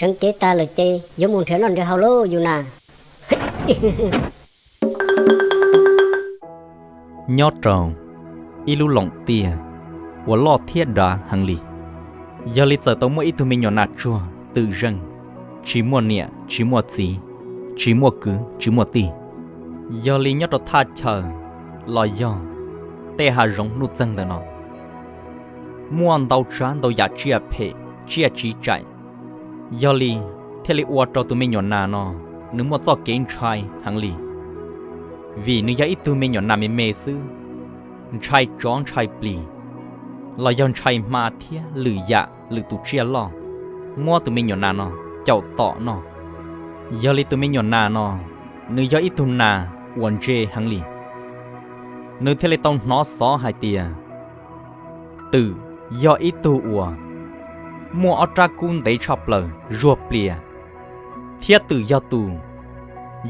Heev cev tag lawm ces yuav mus nrhiav noj nrhiav haus lauj yus na. Nyob rau ib lub loom tiaj uas loj thiab dav heev li, yog li txawm tau muaj ib tug me nyuam nas tsuag twm zeej, tsis muaj niam tsis muaj txiv, tsis muaj kwv tsis muaj tij, yog li nyob rau thaj chaw los yog tej hav zoov nuj txeeg ntawm no muaj ntau tsav ntau yam tsiaj phem tsiaj tsiv tsaim, yog li thiaj li ua rau tus me nyuam nas no nws muaj txoj kev ntshai heev li. Vim nws yog ib tug me nyuam nas me me xwb, ntshai tsov ntshai plis, los yog ntshai hma thiab lwm yam lwm tus tsiaj loj muab tus me nyuam nas no caum tom noj. Yog li tus me nyuam nas no nws yog ib tug nas uas ntse heev li. Nws thiaj li tau hnov xov hais tias twm yog ib tug uas muaj ob rab kub ntev tshaj plaws zuag plias, thiab twm yog tus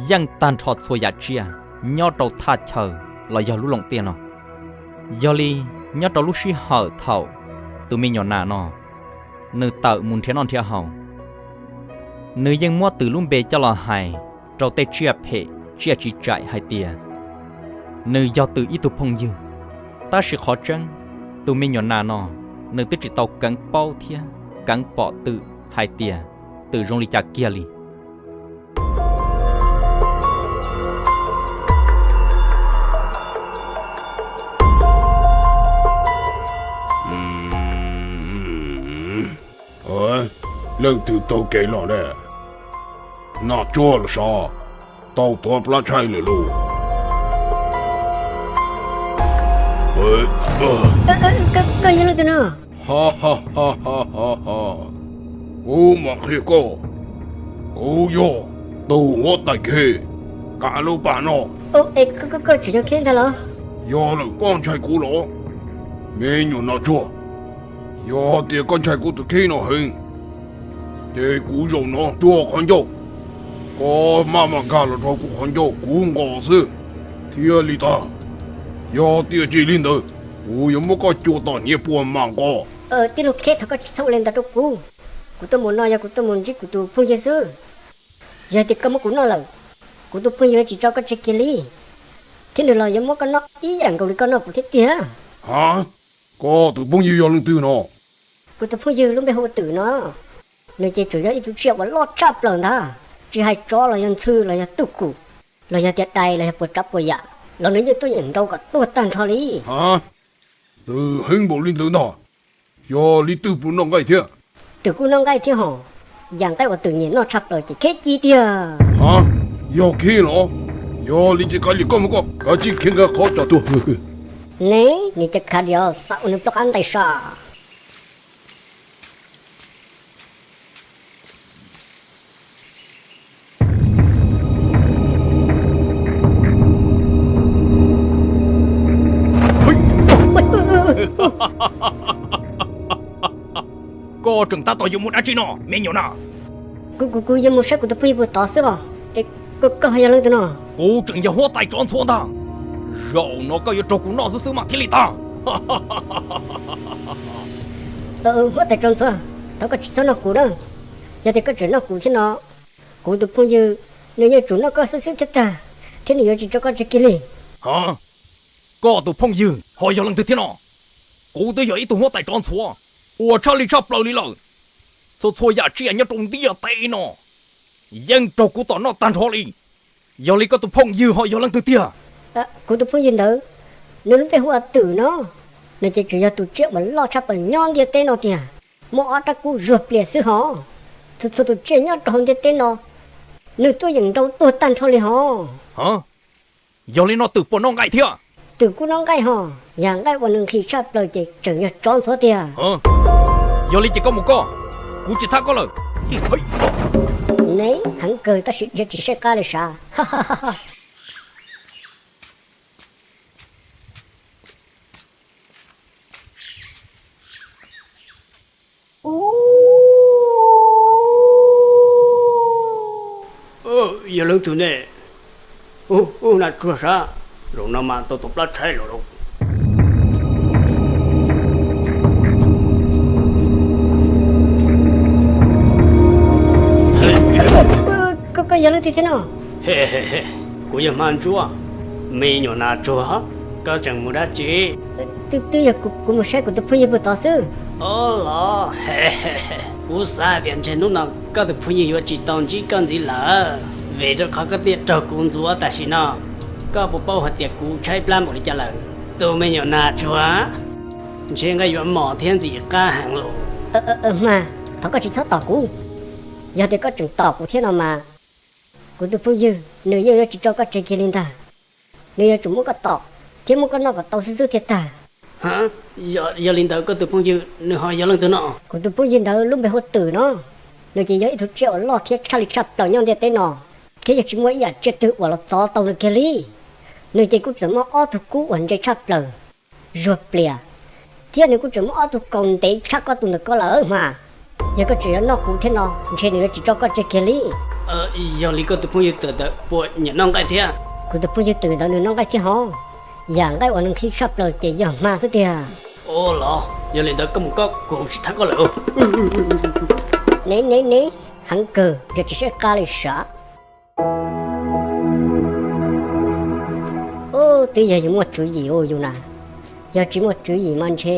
yeej tag nrho txhua yam tsiaj nyob rau thaj chaw los yog lub loom tiaj no. Yog li nyob rau lub sij hawm thaum tus me nyuam nas no nws tawm mus nrhiav noj nrhiav haus, nws yeej muab twm lub npe coj los hais rau tej tsiaj phem tsiaj tsiv tsaim hais tias nws yog twm ib tug phooj ywg. Tab sis qhov tseeb, tus me nyuam nas no nws twb tsis tau keev paub thiab keev pom twm hais tias twm zoo li cas kiag li. Leej twg taug kev los ne? Nas tsuag los sav, tau tuav plab tshaib lawm lauj. Koj yog leej twg no? Kuv mam qhia koj, kuv yog tus huab tais Khib, kav lub pas no. Koj tseem yog Khib ntag los? Yog lawm, koj ntshai kuv los? Me nyuam nas tsuag, yog tias koj ntshai kuv tus Khib no heev, ces kuv zaum no tsuag qhov ncauj, koj maj mam nkag los rau kuv qhov ncauj kuv nqos xwb thiaj li tag. Yog tias tsis li ntawd, kuv yuav muab koj cua tom hniav puag mam nqos. Tij laug Khib, thov koj tsis txhob ua li ntawd rau kuv. Kuv tuaj mus no yog kuv tuaj mus ntsib kuv tus phooj ywg xwb. Yog tias koj muab kuv noj lawm, kuv tus phooj ywg yuav tsis tso koj tseg kiag li, thiab nws los yuav muab koj noj ib yam nkaus li koj noj kuv thiab tiag. Ha, koj tus phooj ywg yog leej twg no? Kuv tus phooj ywg lub npe hu ua Twm no, nws ces tseem yog ib tug tsiaj uas loj tshaj plaws ntag. Tsis hais tsov los yog ntxhw los yog tub kum, los yog tias dais los yog puas tsav puas yam los nws yeej tuaj yeem nrau kom tuag tag nrho li. Ha, twm heev npaum li ntawd ntag. Yog li twm puas noj nqaij thiab? Twm kuj noj nqaij thiab hos, yam nqaij uas twm nyiam noj tshaj plaws ces Khib ci tiag. Ha, yog Khib los? Yog li ces kav liam koj mus koj, kav tsij khiav nkag qhov tsa tuag. Ne, nws cas khav liam, xav ua nws plaub qab ntais sas. Koj tseem tab tom yuav muaj dab tsi no me nyuam na? Kuv, kuv, kuv yuav mus saib kuv tus phooj ywg puag tod xwb os. Koj, koj yog leej twg no? Kuv tseem yog huab tais tsov ntxhuav ntag. Zaum no koj yuav raug kuv noj xwb xwb mas thiaj li tag. Huab tais tsov ntxhuav, thov koj tsis txhob noj kuv na. Yog tias koj tseem noj kuv thiab no, kuv tus phooj ywg nws yeej tsum noj koj xwb xwb thiab tag, thiab nws yuav tsis tso koj tseg kiag li. Ha, koj tus phooj ywg ho yog leej twg thiab no? Kuv twb yog ib tug huab tais tsov ntxhuav uas tshaj li tshaj plaws li lawm. Txhua txhua yam tsiaj nyob rau ntiaj teb no yeej raug kuv tom noj tag nrho li. Yog li koj tus phooj ywg ho yog leej twg tiag? Kuv tus phooj ywg ntawd, nws lub npe hu ua Twm no. Nws ces tseem yog tus tsiaj uas loj tshaj plaws nyob ntiaj teb no tiag, muaj ob rab kub zuag plias xwb hos. Txhua txhua tus tsiaj nyob rau hauv ntiaj teb no, nws tuaj yeem nrau tuag tag nrho li hos. Yog li no Twm puas noj nqaij thiab? Twm kuj noj nqaij hos, yam nqaij uas nws nqhis tshaj plaws ces tseem yog tsov ntxhuav tiag. Yog li ces koj mus koj, kuv tsis thab koj lawm. Ne, heev kawg tab sis dhia tsis saib qab li sav. Yog leej twg ne? Ub, nas tsuag sav, zaum no mas tau tom plab tshaib los lauj. Koj yog leej twg thiab no? Kuv yog Hma Ntsuab. Me nyuam Nas Tsuag, koj tseem mus dab tsi? Twb yog kuv mus saib kuv tus phooj ywg puag tod xwb. Os los, kuv xav hais tias ntshe hnub no koj tus phooj ywg yuav tsis tau ntsib koj ntxiv lawm, vim rau qhov koj thiaj raug kuv ntxuav tam sim no. Koj puas paub hais tias kuv tshaib plab npaum li cas lawm? Tus me nyuam Nas Tsuag, ntshe nqaij yuav mos thiab ntxim qab heev lauj. Hma, thov koj tsis txhob tom kuv. Yog tias koj tseem tom kuv thiab no mas, kuv tus phooj ywg nws yeej yuav tsis tso koj tseg kiag li ntag. Nws yuav tsum muab koj tom thiab muab koj noj kom tau xwb xwb thiaj tag. Yog li ntawd koj tus phooj ywg nws ho yog leej twg no? Kuv tus phooj ywg ntawd lub npe hu Twm no. Nws ces yog ib tug tsiaj uas loj thiab tshaj li tshaj plaws nyob ntiaj teb no, thiab yeej tsis muaj ib yam tsiaj twg uas los txov tau nws kiag li. Nws ces kuj txawm muaj ob tug kub uas ntse tshaj plaws, zuag plias, thiab nws kuj tseem muaj ob tug kaus ntev tshaj koj tus ntawm koj lawm Hma. Yog koj tseem yuav noj kuv thiab no, ntshe nws yuav tsis tso koj tseg kiag li. Yog li koj tus phooj ywg Twm ntawd puas nyiam noj nqaij thiab? Kuv tus phooj ywg Twm ntawd nws noj nqaij thiab hov. Yam nqaij uas nws nqhis tshaj plaws ces yog hma xwb tiag. Ua los, yog li ntawd koj mus koj, kuv tsis thab koj lawm. Nev nev nev, heev kawg, yog tsis saib qab li sav. Ub, twb yog yus muaj tswv yim ua yus na. Yog tsis muaj tswv yim mas ntshe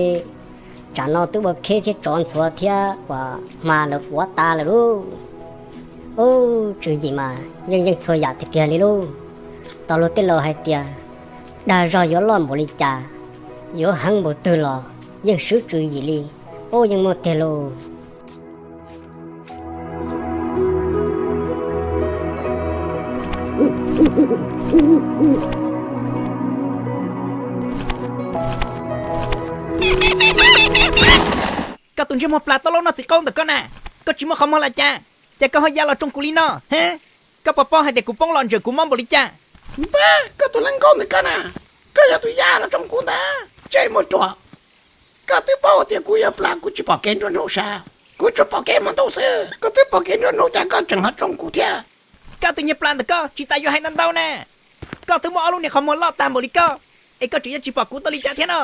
tsam no twb ua kheb thiab tsov ntxhuav thiab uas hma lawv quav tas lawm lauj. Ub, tswv yim mas yeej yeej txhua yam tiag tiag li lauj. Tos luag tej laus hais tias dag zog yuav loj npaum li cas, yuav heev npaum twg los yeej swb tswv yim li. Ub, yeej muaj tiag lauj. Koj tus ntsej muag plas tau lauj, noj txiv qaub ntawm koj na, koj tsis muaj qhov muag los cas, ces koj ho ya los tsoo kuv li no, ha? Koj puas paub hais tias kuv poob los ntsaws kuv mob npaum li cas? Npab, koj tus hleev nkaub ntawm koj na, koj yog tus ya los tsoo kuv ntag, ntsej muag ruam. Koj twb paub tias kuv yog plas kuv tsis pom kev nruab hnub sas, kuv tsuas pom kev hmo ntuj xwb. Koj twb pom kev nruab hnub cas koj tseem ho tsoo kuv thiab? Koj tus niag plas ntawm koj tsis tas yuav hais ntau ntau na. Koj twb muaj ob lub niag qhov muag loj tag npaum li koj, es koj tseem yuav tsis pom kuv tuaj li cas thiab no?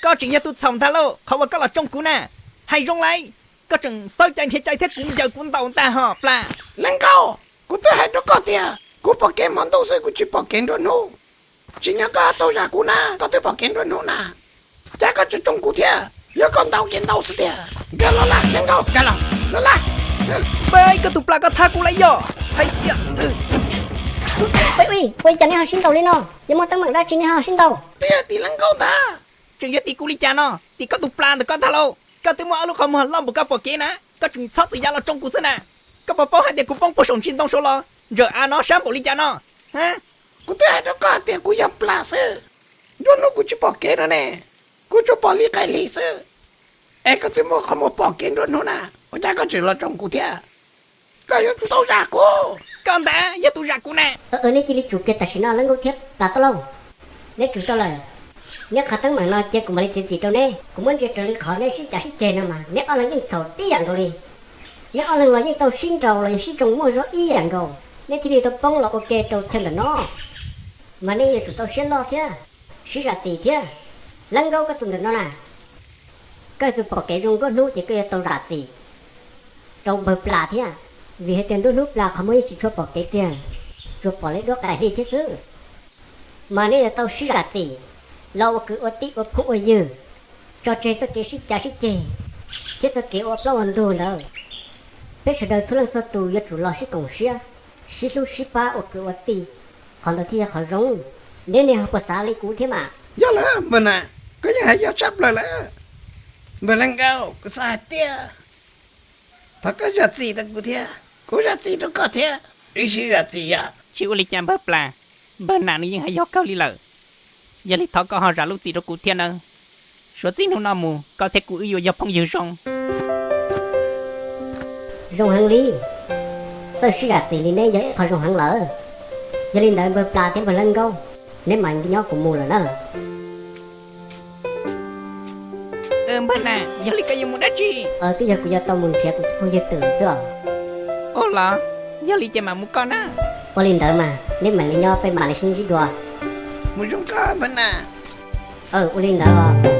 Koj tseem yog tus txhaum ntag lauj, qhov uas koj los tsoo kuv na. Hais zoo lawm, koj tseem xawb cai nrhiav cai thiab kuv ncaws kuv ntaus ntag ho plas. Hleev nkaub, kuv twb hais rau koj tias kuv pom kev hmo ntuj xwb, kuv tsis pom kev nruab hnub. Tsim nyog koj tau zam kuv na, koj twb pom kev nruab hnub na, cas koj tseem tsoo kuv thiab? Yog koj ntaus ces ntaus xwb tiag. Nkag los laj, hleev nkaub, nkag los, los laj. Peb, koj tus plas koj thab kuv lawm yog. Ua li cas nej ho sib ntaus li no? Yog muaj teeb meem dab tsi nej ho sib ntaus? Twb yog tim hleev nkaub ntag. Tseem yuav tim kuv li cas no? Tim koj tus plas ntawm koj ntag lauj. Koj twb muaj ob lub qhov muag loj npaum koj pom kev na, koj tseem txhob txwm ya los tsoo kuv xwb na. Koj puas paub hais tias kuv poob puag saum ntsis ntoo saud los ntsawm av no sab npaum li cas no? Kuv twb hais rau koj tias kuv yog plas xwb, nruab hnub kuv tsis pom kev no ne, kuv tsuas pom li qaim hli xwb. Es koj twb muaj qhov muag pom kev nruab hnub na, ua cas koj tseem los tsoo kuv thiab? Koj yuav tsum tau zam kuv. Koj ntag yog tus zam kuv na. Nej cia li tsum kiag tam sim no hleev nkaub thiab plas tau lauj. Neb tsum tau lawm. Neb qhov teeb meem no cia kuv mam li txiav txim rau neb. Kuv muab ntsia raws li qhov neb sib cav sib ceg no mas neb ob leeg yeej txhaum tib yam nkaus li. Neb ob leeg los yeej tau sib nraus los yog sib tsoo muaj zog ib yam nkaus, neb thiaj li tau poob los ua ke rau chaw ntawm no. Mas neb yuav tsum tau siab loj thiab, sib zam txim thiab. Hleev nkaub, koj tus ntawm no na, koj yog tus pom kev zoo nruab hnub ces koj yuav tau zam txim rau npawg plas thiab, vim hais tias nruab hnub plas qhov muag yeej tsis tshua pom kev tiag, tsuas pom li duab qaim hli thiab xwb. Mas neb yuav tau sib zam txim, los ua kwv ua tij ua phooj ua ywg, tso tseg txoj kev sib cav sib ceg thiab txoj kev ua plaub ua ntug ntawd. Peb sawv daws txhua leej txhua tus yuav tsum los sib koom siab, sib hlub sib pab ua kwv ua tij, qhov ntawd thiaj yog qhov zoo. Neb niag ho puas xav li kuv thiab mas? Yog lawm npawg na, koj yeej hais yog tshaj plaws lawm. Npawg Leej Nkaub, kuv xav hais tias thov koj zam txim rau kuv thiab, kuv zam txim rau koj thiab, wb sib zam txim yom. Tsis ua li cas npawg plas, npawg nam nws yeej hais yog kawg li lawm. Yog li thov koj ho zam lub txim rau kuv thiab nawb. Suav txij hnub no mus koj thiab kuv wb yuav yog phooj ywg zoo. Zoo heev li, txawj sib zam txim li neb yog ib qho zoo heev lawm. Yog li ntawd npawg plas thiab npawg Leej Nkaub, neb mam nyob kuv mus lawm na. Npawg nam, yog li koj yuav mus dab tsi? Twb yog kuv yuav tau mus nrhiav kuv tus phooj ywg Twm xwb os. Ua los, yog li ces mam mus koj na. Ua li ntawd mas neb mam li nyob peb mam li sib ntsib dua. Mus zoo koj npawg nam. Ua li ntawd os.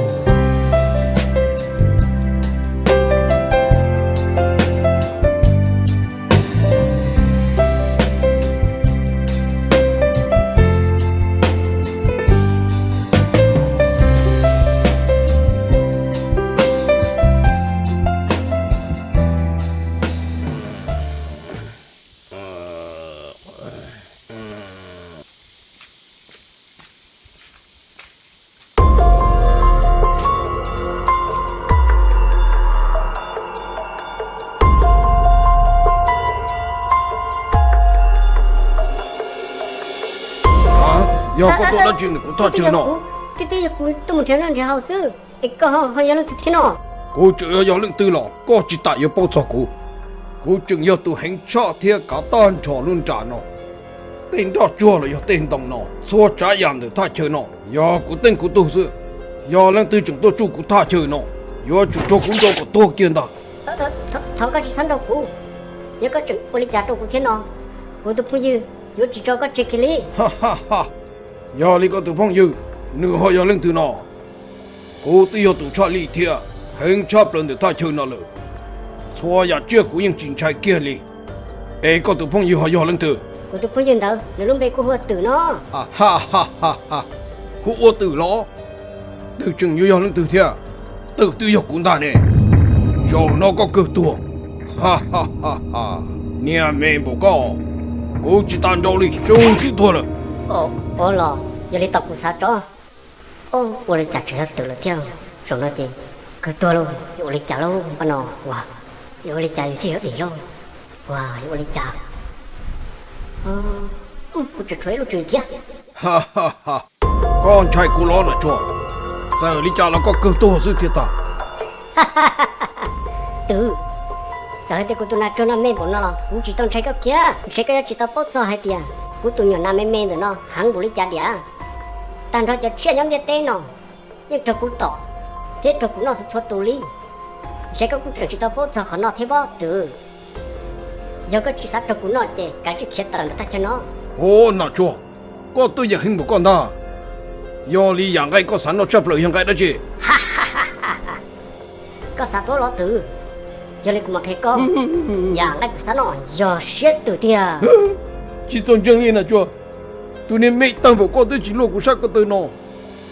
Yog koj tuaj dab tsi ntawm kuv thaj chaw no? Twb twb yog kuv tuaj mus nrhiav noj nrhiav haus xwb, es koj ho yog leej twg thiab no? Kuv tseem yuav yog leej twg los koj tsis tas yuav paub txog kuv. Kuv tseem yog tus heev tshaj thiab kav tag nrho lub nram no. Tej nroj tsuag los yog tej ntoo no, txhua tsav yam ntawm thaj chaw no yog kuv teej kuv tug xwb. Yog leej twg tseem tuaj tsuj kuv thaj chaw no, yuav tsum raug kuv nrau kom tuag kiag ntag. Thov koj tsis txhob nrau kuv. Yog koj tseem ua li cas rau kuv thiab no, kuv tus phooj ywg yuav tsis tso koj tseg kiag li. Yog li koj tus phooj ywg, nws ho yog leej twg no? Kuv twb yog tus tshaj lij thiab heev tshaj plaws ntawm thaj chaw no lawm. Txhua yam tsiaj kuv yeej tsis ntshai kiag li. Es koj tus phooj ywg ho yog leej twg? Kuv tus phooj ywg ntawd nws lub npe kuj hu ua Twm no. Hu ua Twm los? Twm tseem yuav yog leej twg thiab? Twm twb yog kuv ntag ne. Zaum no koj kawg tuag. Niag me npaum koj, kuv tsis tas nrau li, zoo xwb tuag lawm. Ua los yog li tos kuv xav tso. Ua li cas tseem yog Twm lawm thiab? Zaum no ces kawg tuag lauj, yuav ua li cas lauj npaj no? Ua, yuav ua li cas yus thiaj yuav dim lauj? Ua, yuav ua li cas? Kuv tseem tshuav ib lub tswv thiab. Koj ntshai kuv los Nas Tsuag? Txawm li cas los koj kawg tuag xwb thiaj tag. Twm, txawm hais tias kuv tus nas tsuag no me npaum no los kuv tsis tau ntshai koj kiag. Ntshe koj yuav tsis tau paub txog hais tias kuv tus nyuam nas me me ntawm no heev npaum li cas diam. Tag nrho cov tsiaj nyob ntiaj teb no yeej raug kuv tom thiab raug kuv noj txhua txhua tus li. Ntshe koj kuj tseem tsis tau paub txog qhov no thiab pob Twm. Yog koj tsis xav raug kuv noj ces kav tsij khiav tawm ntawm thaj chaw no. Ua Nas Tsuag, koj twb yeej heev npaum koj ntag. Yog li yam nqaij koj xav noj tshaj plaws yog nqaij dab tsi? Koj xav paub los Twm? Yog li kuv mam qhia koj. Yam nqaij kuv xav noj yog siab twm tiag. Tsis txaus ntseeg li Nas Tsuag, tus niag me tawg npaum koj twb tsis luaj kuv sab ko taw no,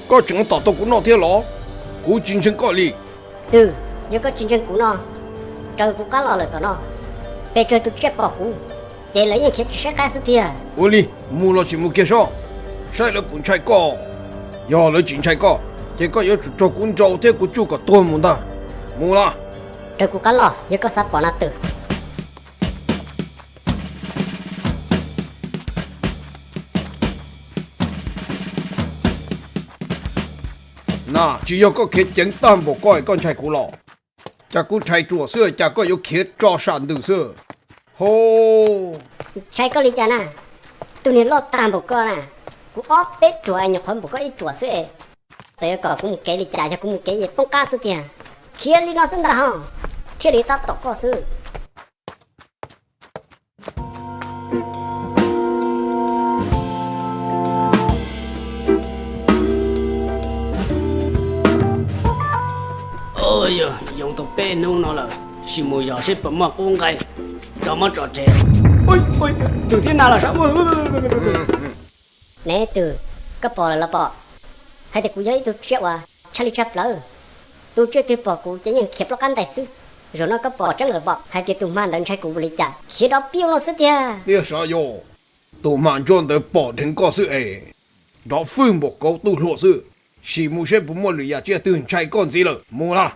koj tseem tom tau kuv noj thiab los? Kuv tsis ntseeg koj li. Twm, yog koj tsis ntseeg kuv no, raws kuv qab los lawm tom no, pes tsawg tus tsiaj pom kuv ces lawv yeej khiav tsis saib qab xwb tiag. Ua li, mus los sim mus kiag sob, saib lawv puas ntshai koj. Yog lawv tsis ntshai koj ces koj yuav tsum raug kuv nrau thiab kuv tsuj kom tuag mus ntag. Mus las. Raws kuv qab los, yog koj xav pom Nas Twm. Na, tsis yog koj khiav ceev tag npaum koj es koj ntshai kuv los? Cas kuv ntshai ruam xwb cas koj yuav khiav tso sam ntws xwb. Ho, ntshai koj li cas na? Tus niag loj tag npaum koj na, kuv ob peb ruam es nyuam qhuav npaum koj ib ruam xwb es. Txawm yuav kom kuv mus kev li cas, yog kuv mus kev es poob qab xwb tiag. Khiav li no xwb ntag ho, thiaj li tab tom koj xwb. Yog yoov tau peb hnub no lawm, sim mus yog seb puas muaj qub nqaij tso muab tso rhe. Twm thiab nas los sav. Ne Twm, koj pom lawm los pom hais tias kuv yog ib tug tsiaj uas tshaj li tshaj plaws. Tus tsiaj twg pom kuv ces yeej khiav plaub qab ntais xwb. Zaum no koj pom tseeb lawm pom hais tias tus hma ntawd ntshai kuv ua li cas, khiav dov piu no xwb tiag. Tiag sav yog, tus hma ntsuab ntawd pom dheev koj xwb es, nrov fwj npaum kauv tuj hluas xwb. Sim mus seb puas muaj lwm yam tsiaj twg ntshai koj ntxiv lawm, mus las.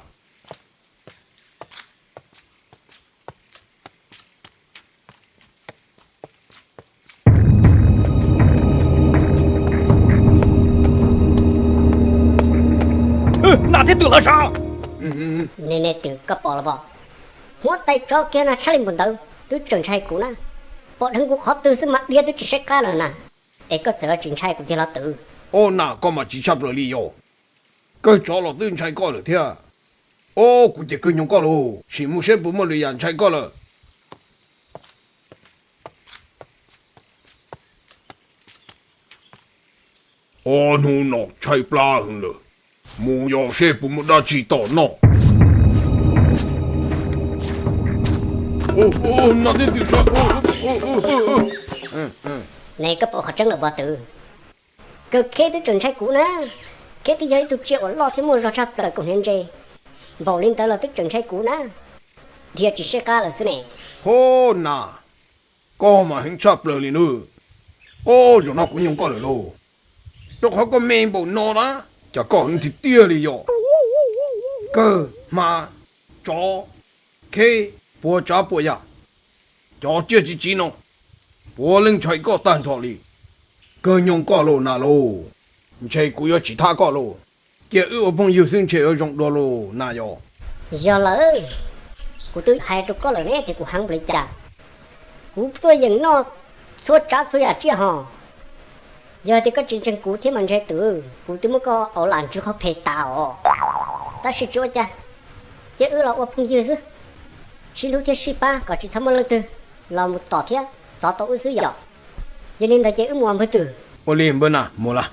Nas thiab Twm lawv sav. Ne Twm, koj pom los pom, huab tais tsov kiag na tshaj li npaum ntawd twb tseem ntshai kuv na. Pom dheev kuv qhov twg xwb mas dhia twb tsis saib qab lawm na. Es koj txawm tsis ntshai kuv tiag los Twm? Ob, nas koj mas tsis tshaj plaws li yog. Kawg tsov los twb ntshai koj lawm thiab. Ob, kuv ces kawg nyoo koj lauj, sim mus seb puas muaj lwm yam ntshai koj lawm. Ob hnub no tshaib plab heev lawm, mus yog seb puas muaj dab tsi tom noj. Ne koj pom qhov tseeb lawm pov Twm, kawg Kheb twb tseem ntshai kuv na. Kheb twb yog ib tug tsiaj uas loj thiab muaj zog tshaj plaws kaum hniav ntse, npaum li ntawd los twb tseem ntshai kuv na. Dhia tsis saib qab lawm xwb ne. Ho, nas, koj mas heev tshaj plaws li nawb. Ob, zaum no kuv nyoo koj lawm lauj, rau qhov koj me npaum no na, cas koj heev tiag tiag li yog. Kawg, hma, tsov, kheb, puas tsav puas yam, cov tsiaj tsis tsiv no puav leej ntshai koj tag nrho li. Kawg nyoog koj los na lauj, ntshe kuv yuav tsis thab koj lauj. Cia wb ua phooj ywg xwb ntshe yuav zoo dua lauj na yog. Yog lawm, kuv twb hais rau koj lawm ne tias kuv heev npaum li cas. Kuv tuaj yeem noj txhua tsav txhua yam tsiaj hos. Yog tias koj tsis ntseeg kuv thiab mas ntshe twb kuv twb muab koj ua lam ntsws qhov phem tas os. Tab sis tsis ua cas, cia wb los ua phooj ywg xwb, sib hlub thiab sib pab kom tsis txhob muaj leej twg los mus tom thiab txov tau wb xwb yom. Yog li ntawd ces wb mus npawg Twm. Ua li npawg Nas, mus lawm.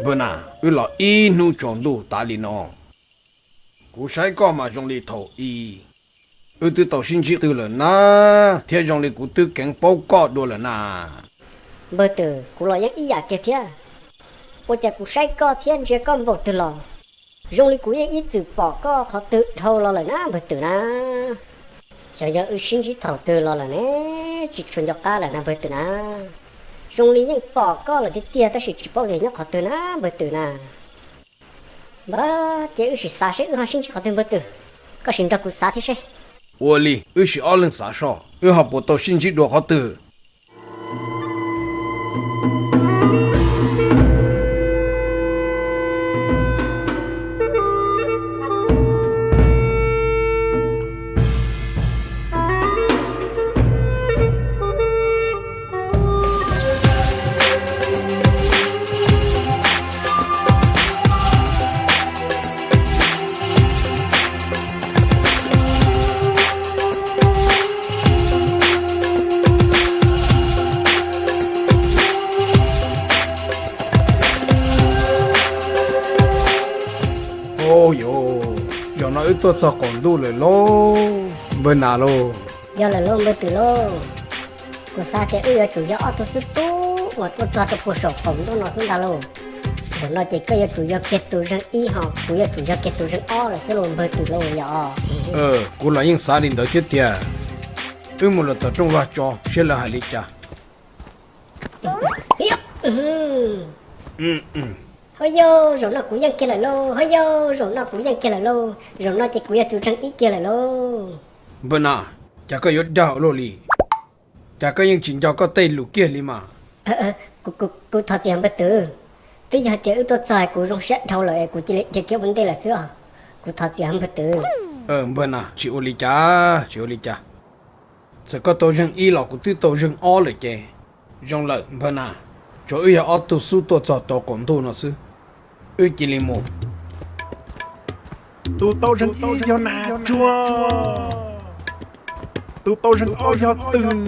Npawg Nas, wb los ib hnub tsaus ntuj tas li no. Kuv saib koj mas zoo li thaum ub wb twb tau sib ntsib qhov twg lawm na, thiab zoo li kuv twb kheev paub koj dua lawm na. Npawg Twm, kuv los yeej ib yam kiag thiab. Ua cas kuv saib koj thiab ntsia koj npaum twg los zoo li kuv yeej ib txwm pom koj qhov twg dhau los lawm na npawg Twm na. Xyov yog wb sib ntsib thaum twg los lawm ne, tsis tshua nco qab lawm na npawg Twm na. Zoo li yeej pom koj lawm tiag tiag tab sis tsis paub tias nyob qhov twg na npawg Twm na. Npawg, ces wb sim xav seb wb ho sib ntsib qhov twg npawg Twm. Koj sim nrog kuv xav thiab seb. Ua li wb sim ob leeg xav seb wb ho puas tau sib ntsib dua qhov twg. Ub yuv, zaum no wb tuaj txog qaum ntuj lawm lauj npawg Nas lauj. Yog lawm lauj npawg Twm lauj. Kuv xav tias wb yuav tsum yog ob tug xub xub uas tuaj txog rau puag saum qaum ntuj no xwb ntag lauj. Zaum no ces koj yuav tsum yog kiag tus zeeg ib ho kuv yuav tsum yog kiag tus zeeg ob lawm xwb lauj npawg Twm lauj yog. Kuv los yeej xav li ntawd thiab tiag. Wb mus lawm tom rooj vag tso seb lawv hais li cas. Ho yog, zaum no kuv yeej kiag lawm lauj, ho yog, zaum no kuv yeej kiag lawm lauj, zaum no ces kuv yog tus zeeg ib kiag lawm lauj. Npawg Nas, cas koj yuav dag ua luaj li? Cas koj yeej tsis nco koj tej lus kiag li mas? Kuv thov txim npawg Twm, twb yog tias wb tuaj txog kuv zoo siab dhau lawm es kuv cia li dhia kiag ua ntej lawm xwb os. Kuv thov txim npawg Twm. Npawg Nas, tsis ua li cas, tsis ua li cas. Txawm koj tau zeeg ib los kuv twb tau zeeg ob lawm ces zoo lawm npawg Nas. Tsuas wb yog ob tug xub tuaj txog rau qaum ntuj no xwb, wb cia li mus. Tus tau zeeg ib yog Nas Tsuag, tus tau zeeg ob yog Twm.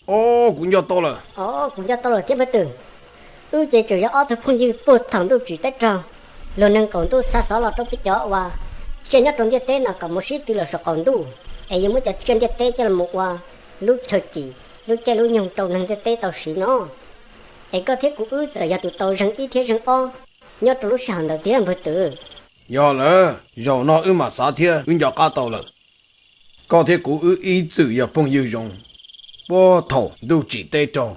Os, kuv nco tau lawm. Os, kuv nco tau lawm thiab npawg Twm. Wb ces tseem yog ob tug phooj ywg puag thaum ntuj tsim teb raug, luag neeg qaum ntuj xa xov los rau peb cov uas tsiaj nyob rau ntiaj teb no kom mus sib tw los saum qaum ntuj, es yuav muab cov tsiaj ntiaj teb coj los ua lub chaw cim lub caij lub nyoog rau neeg ntiaj teb tau siv no. Es koj thiab kuv wb txawm yog tus tau zeeg ib thiab zeeg ob nyob rau lub sij hawm ntawd thiab npawg Twm. Yog lawm, zaum no wb mam xav thiab wb nco qab tau lawm. Koj thiab kuv wb ib txwm yog phooj ywg zoo puag thaum ntuj tsim teb raug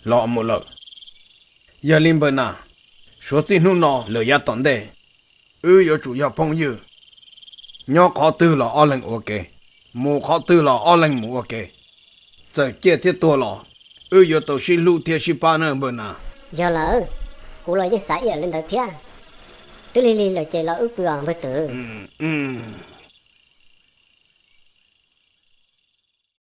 los mus lawm. Yog li npawg Nas, suav txij hnub no lawm yav tom ntej, wb yuav tsum yog phooj ywg. Nyob qhov twg los ob leeg ua ke, mus qhov twg los ob leeg mus ua ke. Txawm ciaj thiab tuag los wb yuav tau sib hlub thiab sib pab na npawg Nas. Yog lawm, kuv los yeej xav ib yam li ntawd thiab. Twb lig lig lawm ces los wb pw os npawg Twm.